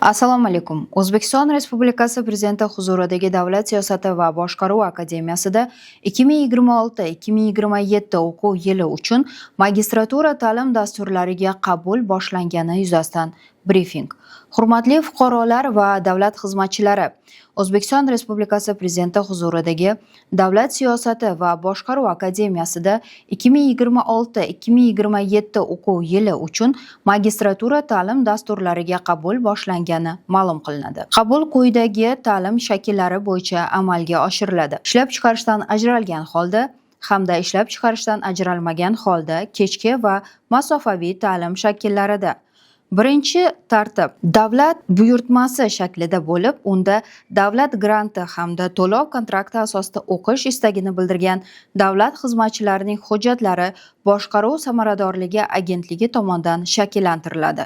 Assalomu alaykum. O'zbekiston Respublikasi Prezidenti huzuridagi Davlat siyosati va boshqaruv akademiyasida 2026-2027 o'quv yili uchun magistratura ta'lim dasturlariga qabul boshlangani yuzasidan brifing. Hurmatli fuqarolar va davlat xizmatchilari, O'zbekiston Respublikasi Prezidenti huzuridagi Davlat siyosati va boshqaruv akademiyasida 2026-2027 o'quv yili uchun magistratura ta'lim dasturlariga qabul boshlangani ma'lum qilinadi. Qabul quyidagi ta'lim shakllari bo'yicha amalga oshiriladi: Ishlab chiqarishdan ajralgan holda hamda ishlab chiqarishdan ajralmagan holda kechki va masofaviy ta'lim shakllarida. Birinchi tartib davlat buyurtmasi shaklida bo'lib, unda davlat granti hamda to'lov kontrakti asosida o'qish istagini bildirgan davlat xizmatchilarining hujjatlari Boshqaruv samaradorligi agentligi tomonidan shakllantiriladi.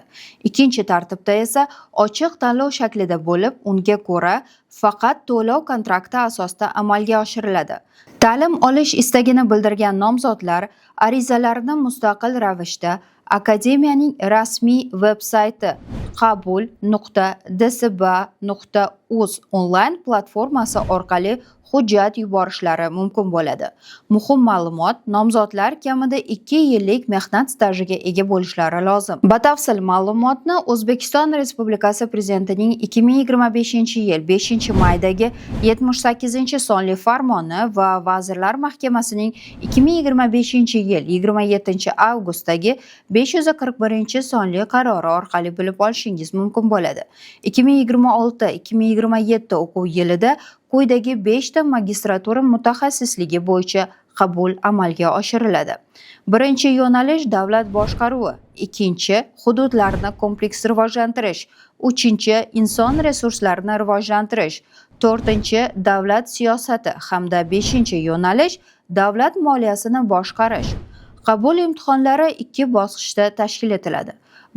Ikkinchi tartibda esa ochiq tanlov shaklida bo'lib, unga ko'ra faqat to'lov kontrakti asosida amalga oshiriladi. Ta'lim olish istagini bildirgan nomzodlar arizalarini mustaqil ravishda akademiyaning rasmiy veb sayti qabul.dsba.uz onlayn platformasi orqali hujjat yuborishlari mumkin bo'ladi. Muhim ma'lumot: nomzodlar kamida 2 yillik mehnat stajiga ega bo'lishlari lozim. Batafsil ma'lumotni O'zbekiston Respublikasi Prezidentining 2025 yil 5 maydagi 78 sonli farmoni va Vazirlar Mahkamasining 2025 yil 27 avgustdagi 541 sonli qarori orqali bilib olishingiz mumkin bo'ladi. 2026-2027 o'quv yilida quyidagi 5 ta magistratura mutaxassisligi bo'yicha qabul amalga oshiriladi. Birinchi yo'nalish davlat boshqaruvi, ikkinchi hududlarni kompleks rivojlantirish, uchinchi inson resurslarini rivojlantirish, to'rtinchi davlat siyosati hamda beshinchi yo'nalish davlat moliyasini boshqarish. Qabul imtihonlari ikki bosqichda tashkil etiladi.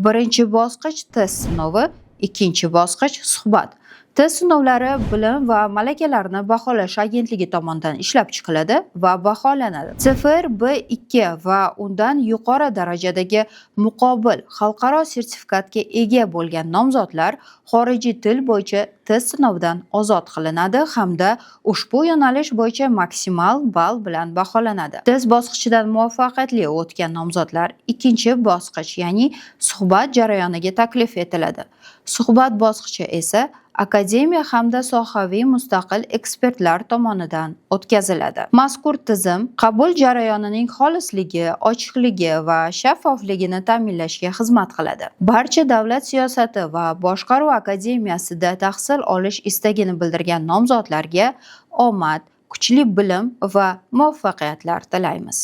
Birinchi bosqich test sinovi, ikkinchi bosqich suhbat. Test sinovlari Bilim va malakalarni baholash agentligi tomonidan ishlab chiqiladi va baholanadi. CEFR B2 va undan yuqori darajadagi muqobil xalqaro sertifikatga ega bo'lgan nomzodlar xorijiy til bo'yicha test sinovidan ozod qilinadi hamda ushbu yo'nalish bo'yicha maksimal ball bilan baholanadi. Test bosqichidan muvaffaqiyatli o'tgan nomzodlar ikkinchi bosqich, ya'ni suhbat jarayoniga taklif etiladi. Suhbat bosqichi esa akademiya hamda sohaviy mustaqil ekspertlar tomonidan o'tkaziladi. Mazkur tizim qabul jarayonining xolisligi, ochiqligi va shaffofligini ta'minlashga xizmat qiladi. Barcha Davlat siyosati va boshqaruv akademiyasida tahsil olish istagini bildirgan nomzodlarga omad, kuchli bilim va muvaffaqiyatlar tilaymiz.